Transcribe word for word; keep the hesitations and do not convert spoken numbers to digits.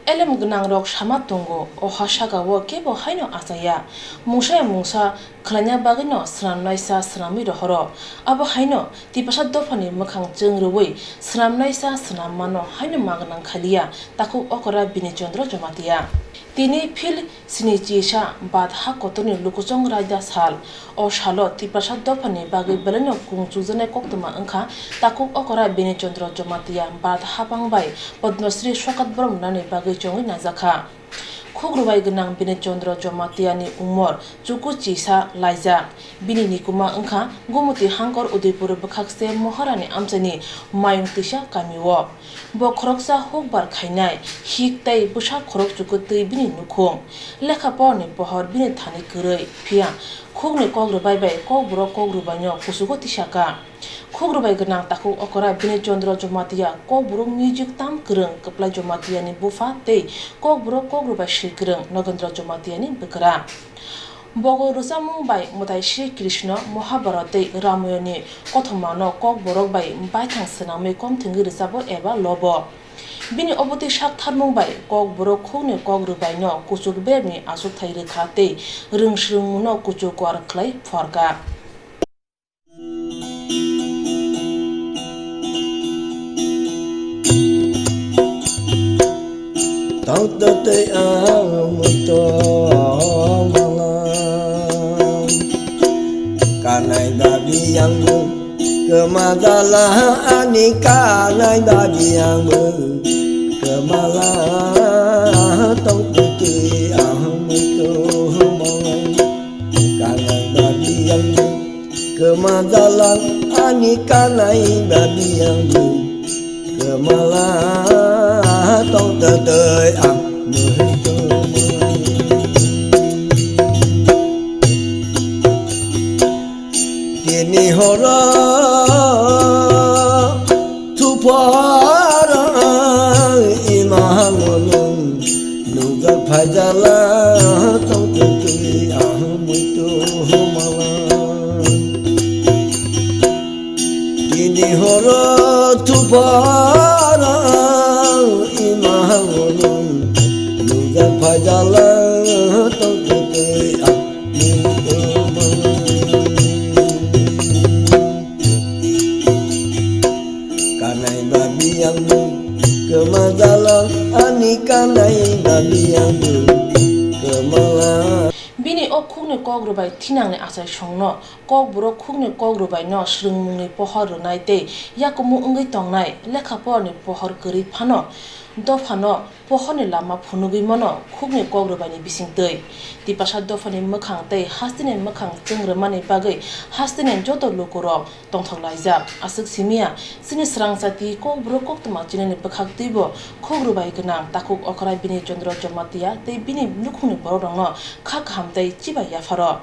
Elem gwnangrok sama tongo, o ha sakao kebo haino achaiya. Mungsa ya mungsa khwlaina bagwino swnamnaisa swnamwi rohoro. Abo haino Tiprasa dophani mwkhang chwng rwui swnamnaisa swnammano haino ma gwnang khaliya takhuk okora Bini Chandra Jamatia. Tini phil sini chisa bad ha kotorni lukuchwng raida sal. O salo Tiprasa dophani bagwi belaino kung chukjaknai koktwma wngkha takhuk okora Bini Chandra Jamatia bad hapang bai Padma Shri Sokat Borom nani bagwi chongwi najakha. Khuk rwbai gwnang Bini Chandra Jamatia ni umor chuku chisa laijak. Bini nikuma wngkha Gumoti Hangkor Udaipur bwkhakse Moharani amchaini Mayung Tisa kamio. Bo khoroksa hukbar khainai hik tei bwsa khorok chukutwi bini nukhung. Lekha porani pohor bini thani kwrwi, phiya khukni kok rwbai bai kokborok kok rwbaino kuchugo tisaka. Khuk rwbai gwnang takhuk okora Bini Chandra Jamatia, kokborok music tam kwrwng Kwplai Jamatiani bupha tei kokborok kok rwbai swi kwrwng Nogendra Jamatiani bwkra. Bogo rwchapmung bai Mwtai Shri Krishna, Mahabharat tei Ramayani kothomano kokborok bai baithang swnamwi komthwngwi rwchabo eba lobo. Bini obotwi sak tharmung bai kokborok khukni kok rwbaino kuchuk beremni achukthai rwkha tei rwng swrwngmungno kuchuk kwar khlai pharkha. Tongtwtwi ang muitu mala. Kanai babi ang kwmajala, ani kanai babi ang kwmala. Tongtwtwi ang muitu mala. Kanai babi ang kwmajala, ani kanai babi ang kwmala. Tongtwtwi ang muitu mala. Tini horo thupor ima hangonung nukjak phaijala tongtwtwi ang muitu mala. Tini horo thupor ima hangonung nukjak phaijala tongtwtwi ang Kanai babi ang kwmajala, ani kanai babi ang kwmala. Bini o khukni kok rwbai thinangni achaisongno, kokborok khukni kok rwbaino swrwngmungni pohor rwnai tei yakumu wngwi tongnai lekha porani pohor kwrwi phano dophano pohorni lama phunugwi mano khukni kok rwbaini bisingtwi. Tiprasa dophani mwkhang tei hasteni mwkhang chwng rwmani bagwi hasteni joto lukurok tongthok laijak. Aswk simiya, chini swrang jati kokborok koktwma chinani bwkhaktwibo khuk rwbai gwnang takhuk okra Bini Chandra Jamatia tei bini nukhungni borokrokno kha kaham tei chibai yapharo.